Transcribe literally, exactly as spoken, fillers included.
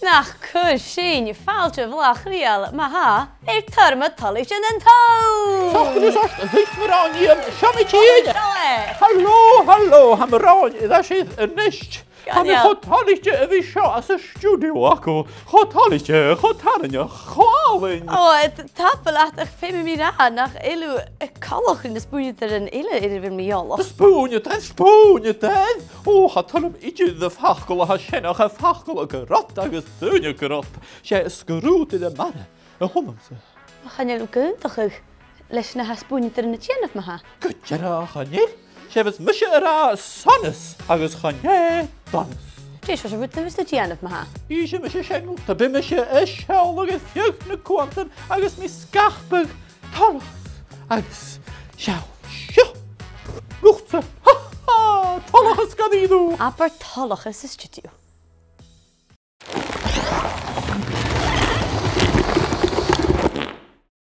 Nach cuir sinn fàilte bhlàth chridheil, ma-thà, air Tormod Toilichte nan Todhal! Tha fhios agad, a Mhòrag, seo mi fhìn. Seo e. Halò, halò, tha Mòrag air ais a-nis. Tha mi cho toilichte a bhith seo anns an stiùidio agaibh. Cho toilichte, cho tarraingeach, cho àlainn. Ò, t-, tapadh leat, ach feumaidh mi ràdh nach eil thu coltach ri na spùinneadairean eile air a bheil mi eòlach. Spùinneadairean, spùinneadairean! Ò, cha toil leam idir am facal a tha sin, ach tha e facal grod agus daoine grod. 'S e sgrùdadh air a' mhara a th' annamsa. Chan eil thu ag aontachadh leis na tha spùinneadairean a' dèanamh, ma-thà? Gu dearbh chan eil. 'S e, bhios mise ag ràdh sonas agus chan e donas. Dè seòrsa rud a bhios tu a' dèanamh, ma-thà? Innsidh mise sin dhut. Bidh mise a' seòladh air feadh na cuantan agus mi a' sgapadh toileachas agus seall seo. Luchd-sa. Ha, ha! Toileachas gun dùil. Abair toileachas san stiùidio.